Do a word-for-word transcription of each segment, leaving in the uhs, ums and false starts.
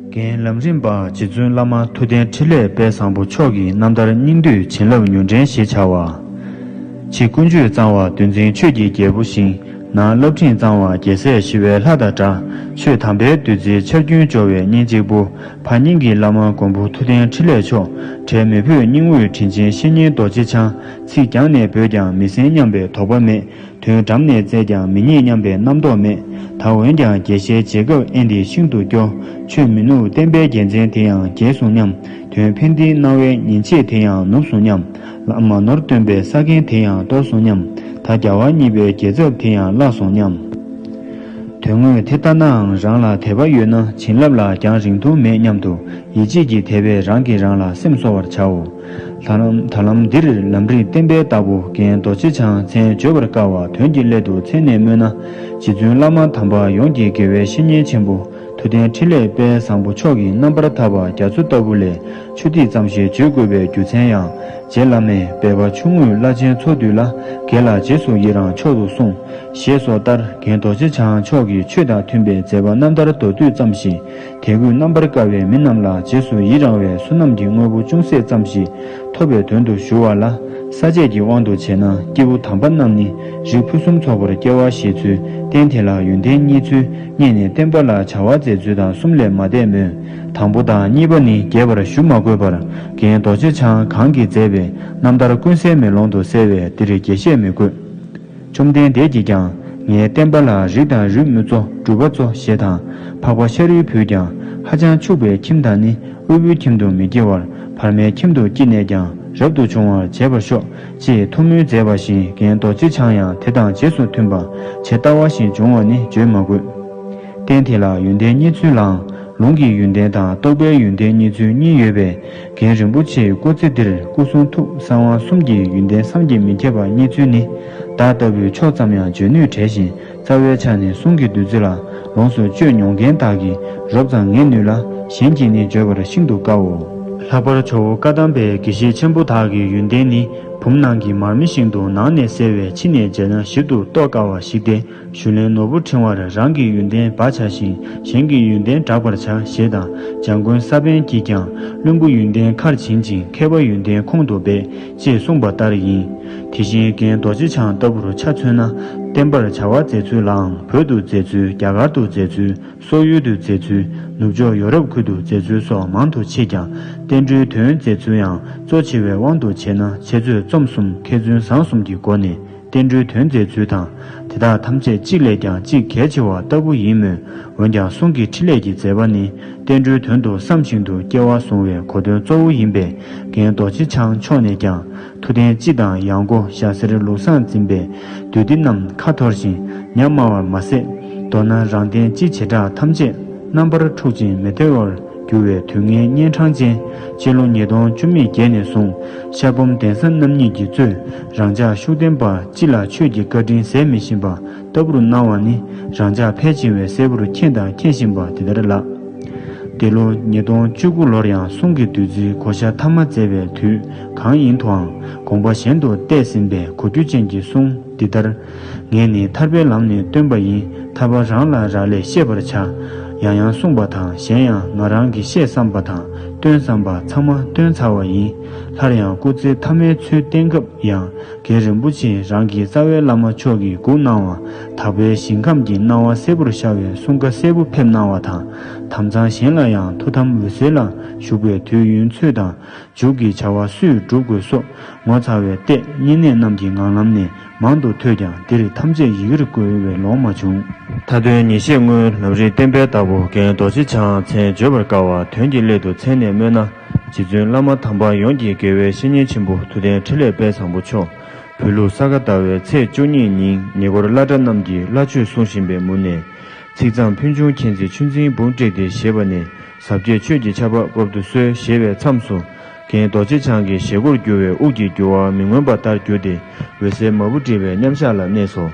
རྒན་ལམ་རིམ་པ་རྗེ་བཙུན་བླ་མ་ཐུབ་བསྟན་འཕྲིན་ལས་དཔལ་བཟང་པོ་མཆོག་གི་རྣམ་ཐར་སྙིང་བསྡུས་བྱིན་རླབས་མྱུར་འདྲེན་ཞེས་བྱ་བ། ཕྱི་ཀུན་སྤྱོད་གཙང་བ་གདུང་འཛིན་ཆོས་ཀྱི་རྒྱལ་པོ་ཞིང་། ནང་བླ་བྲང་གཙང་བ་རྒྱལ་སྲས་ཞི་བའི་ལྷ་དང་འདྲ། ཆོས་དམ་པའི་བདུད་རྩིའི་ཆར་རྒྱུན་སྦྱོར་བའི་སྙིང་གཅིག་པུ། ཕ་སྙིང་གི་བླ་མ་མགོན་པོ་ཐུབ་བསྟན་འཕྲིན་ལས་མཆོག། བྲལ་མི་ཕོད་སྙིང་དབུས་དྲིན་ཆེན་བཤེས་གཉེན་རྡོ་རྗེ་འཆང་། ཚིག་རྒྱང་ནས་བོས་ཀྱང་མི་ཟིན་སྙམ་པའི་དོགས་པ་མེད། དོན་འགྲམ་ནས་བཙལ་ཀྱང་མི་རྙེད་སྙམ་པའི་རྣམ་རྟོག་མེད། ད་འོན་ཀྱང་རྒྱས་བཤད་བྱེད་སྐབས་ཨེ་འདི་ཤིན་ཏུ་སྐྱོ། ཆོས་མི་ནུབ་བསྟན་པའི་རྒྱལ་མཚན་དེ་ཡང་རྒྱས་སོང་སྙམ། དོན་ཕན་བདེའི་སྣང་བའི་ཉིན་བྱེད་དེ་ཡང་ནུབ་སོང་སྙམ། བླ་མ་ནོར་སྟོན་པའི་ས་མཁན་དེ་ཡང་སྟོར་སོང་སྙམ། ད་རྒྱལ་བ་གཉིས་པའི་རྒྱལ་ཚབ་དེ་ཡང་བརླག་སོང་སྙམ། དོན་དངོས་དེ་ལྟ་ནའང་རང་ལ་དད་པ་ཡོད་ན་བྱིན་རླབས་ལ་རྒྱང་རིང་ཐུང་མེད་སྙམ་དུ་ཡིད་ཆེས་ཀྱི་དད་པས་རང་གིས་རང་ལ་སེམས་གསོ་བར་བྱའོ། ད་ལམ་ད་ལམ་འདིར་ལམ་རིམ་བསྟན་པའི་བདག་པོ་རྒན་རྡོ་རྗེ་འཆང་མཚན་བརྗོད་པར་དཀའ་བ་དོན་གྱི་སླད་དུ་མཚན་ནས་སྨོས་ན། རྗེ་བཙུན་བླ་མ་དམ་པ་ཡོངས་ཀྱི་དགེ་བའི་བཤེས་གཉེན་ཆེན་པོ་ཐུབ་བསྟན་འཕྲིན་ལས་དཔལ་བཟང་པོ་མཆོག་གི་རྣམ་པར་ཐར་པ་རྒྱ་མཚོ་ལྟ་བུ་ལས་ཆུ་ཐིགས་ཙམ་ཞིག་བརྗོད་དགོས་པའི་རྒྱུ་མཚན་ཡང་། རྗེ་བླ་མས་སྦལ་པ་ཆུང་ངུས་བླ་ཆེན་ཚོགས་འདུས་ལ། དགེ་ལ་རྗེས་སུ་ཡི་རང་མཆོག་ཏུ་གསུངས། ཞེས་སོགས་ལྟར་རྒན་རྡོ་རྗེ་འཆང་མཆོག་གིས་ཆོས་དང་མཐུན་པའི་མཛད་པ་རྣམ་ཐར་མདོར་བསྡུས་ཙམ་ཞིག་དད་གུས་རྣམ་པར་དཀར་བའི་མི་རྣམས་ལ་རྗེས་སུ་ཡི་རང་བའི་བསོད་ནམས་ཀྱི་དངོས་པོ་ཅུང་ཟད་ཙམ་ཞིག་ཐོབ་པའི་དོན་དུ་ཞུ་བ་ལ། ས་བཅད་ཀྱི་དབང་དུ་བྱས་ན་སྐྱེས་བུ་དམ་པ་རྣམས་ནི་རིགས་ཕུན་སུམ་ཚོགས་པར་སྐྱེ་བ་ཞེས་ཚུལ་བསྟན་དེ་ལ་ཡོན་ཏན་གཉིས་ཚུལ་རྙེད་ནས་བསྟན་པ་ལ་བྱ་བ་མཛད་ཚུལ་དང་གསུམ་ལས་མ་འདས་མོད། དང་པོ་དང་གཉིས་པ་ནི་རྒྱས་པར་ཞུ་མ་དགོས་པར་རྒན་རྡོ་རྗེ་འཆང་གང་གིས་མཛད་པའི་རྣམ་ཐར་ཀུན་གསལ་མེ་ལོང་དུ་གསལ་བས་འདིར་རྒྱས་བཤད་མི་དགོས། བཅོམ་ལྡན་འདས་ཀྱིས་ཀྱང་ངའི་བསྟན་པ་ལ་རིགས་དང་རིགས་མི་གཙོ་སྒྲུབ་པ་གཙོ་ཞེས་དང་འཕགས་པ་ཤཱ་རིའི་བུས་ཀྱང་ཧ་ཅང་ཕྱུག་པའི་ཁྱིམ་དང་ནི་དབུལ་པོའི་ཁྱིམ་དུ་མི་སྐྱེ་བར་བར་མའི་ཁྱིམ་དུ་སྐྱེས་ནས་ཀྱང་རབ་ཏུ་བྱུང་བར་བྱེད་པར་ཤོག་ཅེས་ཐུགས་སྨོན་མཛད་པ་བཞིན་རྒན་རྡོ་རྗེ་འཆང་ཡང་དེ་དང་རྗེས་སུ་མཐུན་པ་ཇི་ལྟ་བ་བཞིན་བྱུང་བ་ནི་བརྗོད་མ་དགོས། རྟེན་དེ་ལ་ཡོན་ཏན་རྙེད་ཚུལ་ལའང་ལུང་གི་ཡོན་ཏན་དང་རྟོགས་པའི་ཡོན་ཏན་རྙེད་ཚུལ་གཉིས་ཡོད་པས། རྒན་རིན་པོ་ཆེའི་སྐུ་ཚེ་འདིར་སྐུ་གསུང་ཐུགས་གསང་བ་གསུམ་གྱི་ཡོན་ཏན་བསམ་གྱིས་མི་ཁྱབ་པ་རྙེད་ཚུལ་ནི། བདག་ལྟ་བུའི་མཆོག་ཙམ་ཡང་བརྗོད་ནུས་བྲལ་ཞིང་རྩ་བའི་ཆ་ནས་གསུང་གི་བདུད་རྩི་ལ་ལོངས་སུ་སྤྱོད་མྱོང་མཁན་དག་གིས་རོབ་ཙམ་ངེས་ནུས་ལ་གཞན་གྱིས་ནི་བརྗོད་པར་ཤིན་ཏུ་དཀའོ། ལྷག་པར་ཇོ་བོ་བཀའ་གདམས་པའི་དགེ་བཤེས་ཆེན་པོ་དག་གི་ཡོན་ཏན་ནི་བུམ་ནང་གི་མར་མེ་བཞིན་དུ་ནང་ནས་གསལ་བས་ཕྱི་ནས་མཇལ་ན་ཞིབ་ཏུ་རྟོགས་དཀའ་བ་ཞིག་སྟེ། ཞུ་ལན་ནོར་བུ་ཕྲེང་བར་རང་གི་ཡོན་ཏན་སྦ་བྱ་ཞིང་གཞན་གྱི་ཡོན་ཏན་བསྒྲག་པར་བྱ་ཞེས་དང་འཇམ་མགོན་ས་པཎ་གྱིས་ཀྱང་བླུན་པོ་ཡོན་ཏན་ཁར་བྱིན་ཅིང་མཁས་པ་ཡོན་ཏན་ཁོང་དུ་སྦས་ཅེས་གསུངས་པ་ལྟར་ཡིན། དེ་བཞིན་རྒན་རྡོ་རྗེ་འཆང་ལྟ་བུར་ཆ་མཚོན་ན་བསྟན་པར་བྱ་བ་མཛད་ཚུལ་ལའང་བོད་དུ་མཛད་ཚུལ་རྒྱ་གར་དུ་མཛད་ཚུལ་སོག་ཡུལ་དུ་མཛད་ཚུལ་ནུབ་ཕྱོགས་ཡོ་རོབ་ཁུལ་དུ་མཛད་ཚུལ་སོགས་མང་དུ་མཆིས་ཀྱང་བསྟན་འགྲོའི་དོན་མཛད་ཚུལ་ཡང་གཙོ་ཆེ་བའི་དབང་དུ་བྱས་ན་འཆད་རྩོད་རྩོམ་གསུམ་མཁས་བཙུན་བཟང་གསུམ་གྱི་སྒོ་ནས། བསྟན་འགྲོའི་དོན་མཛད་ཚུལ་དང་དེ་དག་ཐམས་ཅད་གཅིག་ལས་ཀྱང་གཅིག་གལ་ཆེ་བ་ལྟ་བུ་ཡིན་མོད། འོན་ཀྱང་གསུང་གི་ཕྲིན་ལས་ཀྱི་མཛད་པ་ནི་བསྟན་འགྲོའི་དོན་དུ་བསམ་བཞིན་དུ་སྐྱེ་བ་བཟུང་བའི་གོ་དོན་གཙོ་བོ་ཡིན་པས་རྒན་རྡོ་རྗེ་འཆང་མཆོག་ནས་ཀྱང་ཐུབ་བསྟན་སྤྱི་དང་ཡང་སྒོ་ཞྭ་སེར་ལུགས་བཟང་འཛིན་པའི་བདུད་སྡེ་རྣམས་ཁ་འཐོར་ཞིང་ཉམས་དམའ་བར་མ་ཟད། མདོར་ན་རང་བསྟན་སྤྱི་བྱེ་བྲག་ཐམས་ཅད་རྣམ་པར་འཁྲུག་ཅིང་མི་བདེ་བར། འགྱུར་བའི་དུས་ངན་གཉན་འཕྲང་ཅན། སྤྱི་ལོ་ཉིས་སྟོང་བཅུ་མེད་བརྒྱད་ནས་བཟུང་ཤར་བུམ་གདན་ས་རྣམ་གཉིས་ཀྱིས་གཙོས་རང་ཅག་ཤུགས་ལྡན་པ་སྤྱི་ལ་ཆོས་ཀྱི་བཀའ་དྲིན་གཟབ་མི་ཤེས་པ་ལྟ་བུར་སྣང་བ་ནི་རང་ཅག་ཕལ་ཆེ་བས་གསལ་པོར་མཁྱེན་དང་མཁྱེན་བཞིན་པ་དེ་ལྟར་ལགས། འདི་ལོ་ཉིས་སྟོང་བཅུ་དགུ་ལོར་ཡང་གསུང་གི་བདུད་རྩིའི་གོ་ཆ་མཐའ་མ་མཛད་པའི་དུས་གང་ཡིན་དུའང་དགོངས་པ་གཞན་དུ་གཏད་ཟིན་པའི་གོ་རྒྱུ་ཅན་གྱི་གསུང་འདི་ལྟར། ངས་ནི་ཐར་པའི་ལམ་ནས་བཏོན་པ་ཡིན། ཐར་པ་རང་ལ་རག་ལས་ཤེས་པར་བྱ། ཡང་ཡང་གསུངས་པ་དང་གཞན་ཡང་ང་རང་གིས་བཤད་བསམ་པ་དང་སྟོན་བསམ་པ་ཚང་མ་སྟོན་ཚར་བ་ཡིན། སླར་ཡང་སྐུ་ཚེ་ཐ་མའི་ཚུལ་བསྟན་སྐབས་ཡང་རྒན་རིན་པོ་ཆེ་རང་གི་རྩ་བའི་བླ་མ་མཆོག་གིས་སྒུག་གནང་བ་དག་པའི་ཞིང་ཁམས་ཀྱི་སྣང་བ་གསལ་པོར་ཤར་བའི་གསུང་བཀའ་གསལ་པོ་ཕེབས་གནང་བ་དང་། དམ་གཙང་གཞན་ལ་ཡང་ཐུགས་དམ་འོད་གསལ་ལ་བཞུགས་པའི་དུས་ཡུན་ཚོད་དང་། མཇུག་གི་བྱ་བ་སུས་སྒྲུབ་དགོས་སོགས་ངོ་མཚར་བའི་ལྟས་བསྙེན་གནས་རྣམས་ཀྱི་ངང་ལམ་ནས་མང་དུ་ཐོས་ཀྱང་འདིར་ཐམས་ཅད་ཡི་གེར་བཀོད་པས་ལོང་མ་བྱུང་། མཐའ་དོན་ཉིན་ཤས་སྔོན་ལམ་རིམ་བསྟན་པའི་བདག་པོ་རྒན་རྡོ་རྗེ་འཆང་མཚན་བརྗོད་པར་དཀའ་བ་དོན་གྱི་སླད་དུ་མཚན་ནས་སྨོས་ན། རྗེ་བཙུན་བླ་མ་དམ་པ་ཡོངས་ཀྱི་དགེ་བའི་བཤེས་གཉེན་ཆེན་པོ་ཐུབ་བསྟན་འཕྲིན་ལས་དཔལ་བཟང་པོ་མཆོག་བོད་ལུགས་ས་ག་ཟླ་བའི་ཚེས་བཅུ་གཉིས་ཉིན་ཉེ་འཁོར་བླ་གྲྭ་རྣམས་ཀྱིས་བླ་མཆོད་གསུང་བཞིན་པའི་མུ་ནས། ཚིག་གཙང་ཕུན་ཆུང་མཁྱེན་བརྩེ་ཆུ་འཛིན་འབུམ་བསྲེགས་ཏེ་ཞེས་པ་ནས་ཟབ་རྒྱས་ཆོས་ཀྱི་ཆར་པ་དབབ་ཏུ་གསོལ་ཞེས་པའི་མཚམས་སུ། རྒན་རྡོ་རྗེ་འཆང་གི་བཞེས་སྒོར་གྱུར་བའི་དབུགས་ཀྱི་རྒྱུ་བ་མི་མངོན་པ་ལྟར་གྱུར་ཏེ་འོད་ཟེར་མ་བུ་འདྲེས་པའི་མཉམ་བཞག་ལ་གནས་སོ།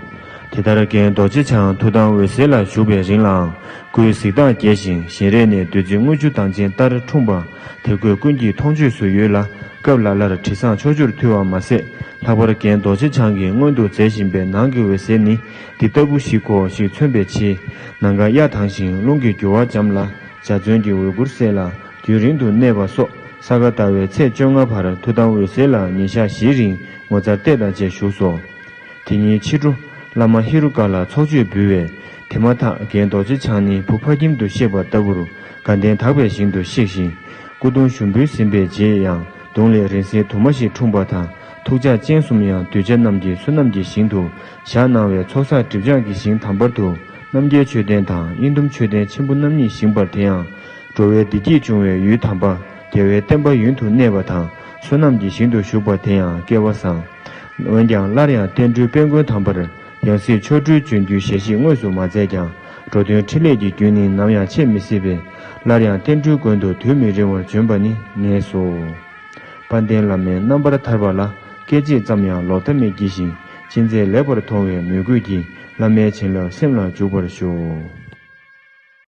དེ་ལྟར་རྒན་རྡོ་རྗེ་འཆང་ཐུགས་དམ་འོད་གསལ་ལ་བཞུགས་པའི་རིང་ལའང་སྐུའི་གཟིགས་སྟངས་རྒྱས་ཤིང་བཞིན་རས་ནས་བདུད་རྩི་དངུལ་ཆུ་དྭངས་ཅན་ལྟར་འཁྲུངས་པ་དེ་ཁོས་ཀུན་གྱིས་མཐོང་ཆོས་སུ་ཡོད་ལ། སྐབས་ལ་ལར་དྲི་བཟང་ཕྱོགས་བཅུར་འཐུལ་བ་མ་ཟད། ལྷག་པར་རྒན་རྡོ་རྗེ་འཆང་གིས་སྔོན་དུ་མཛད་བཞིན་པའི་ནང་གི་འོད་ཟེར་ནི་འདི་ལྟ་བུ་ཞིག་གོ་ཞེས་མཚོན་པའི་ཕྱིར། ནམ་མཁའ་གཡའ་དྭངས་ཤིང་རླུང་གི་རྒྱུ་བ་འཇམ་ལ། འཇའ་ཚོན་གྱི་འོད་སྐུར་གསལ་ལ་རྒྱུན་རིང་དུ་གནས་པ་སོགས། ས་ག་ཟླ་བའི་ཚེས་བཅོ་ལྔ་བར་ཐུགས་དམ་འོད་གསལ་ལ་ཉིན་ཞག་བཞིའི་རིང་ངོ་མཚར་ལྟས་དང་བཅས་བཞུགས་སོ། དེ་ཉིན་ཕྱི་དྲོ། བླ་མ་ཧེ་རུ་ཀ་ལ་ཚོགས་མཆོད་འབུལ་བས། དེ་མ་ཐག་རྒན་རྡོ་རྗེ་འཆང་ནི་བུ་ཕ་ཁྱིམ་དུ་གཤེགས་པ་ལྟ་བུར་དགའ་ལྡན་དག་པའི་ཞིང་དུ་གཤེགས་ཤིང་། སྐུ་གདུང་ཞུགས་འབུལ་ཟིན་པའི་རྗེས་ཡང་གདུང་ལས་རིང་བསྲེལ་དུ་མ་ཞིག་འཁྲུངས་པ་དང་། ཐུགས་ཕྱག་སྤྱན་གསུམ་ཡང་གདུལ་བྱ་རྣམས་ཀྱི་བསོད་ནམས་ཀྱི་ཞིང་དུ་བཞག་གནང་བས། ཚོགས་བསགས་སྒྲིབ་སྦྱང་གི་ཞིང་དམ་པར་དུ་རྣམ་རྒྱལ་མཆོད་རྟེན་དང་དབྱེན་བསྡུམ་མཆོད་རྟེན་ཆེན་པོ་རྣམ་གཉིས་བཞེངས་པ་དེ་ཡང་། འགྲོ་བའི་བདེ་སྐྱིད་འབྱུང་བའི་ཡུལ་དམ་པ་རྒྱལ་བའི་བསྟན་པ་ཡུན་དུ་གནས་པ་དང་བསོད་ནམས་ཀྱི་ཞིང་དུ་བཞུགས་པ་དེ་ཡང་སྐལ་བ་བཟང་། འོན་ཀྱང་སླར་ཡང་བསྟན་འགྲོའི་དཔལ་མགོན་དམ་པར་ཡང་སྲིད་ཆོ་འཕྲུལ་འབྱོན་རྒྱུའི་ཞལ་བཞེས་དངོས་སུ་མ་མཛད་ཀྱང་། འགྲོ་དོན་འཕྲིན་ལས་ཀྱི་རྒྱུན་ནི་ནམ་ཡང་ཆད་མི་སྲིད་པས། སླར་ཡང་བསྟན་འགྲོའི་མགོན་དུ་དུས་མི་རིང་བར་འབྱོན་པ་ནི་ངེས་སོ། དཔལ་ལྡན་བླ་མའི་རྣམ་པར་ཐར་པ་ལ། སྐད་ཅིག་ཙམ་ཡང་ལོག་ལྟ་མེད་བགྱི་ཞིང་། ཅི་མཛད་ལེགས་པར་མཐོང་བའི་མོས་གུས་ཀྱིས། བླ་མའི་བྱིན་རླབས་སེམས་ལ་འཇུག་པར་ཤོག།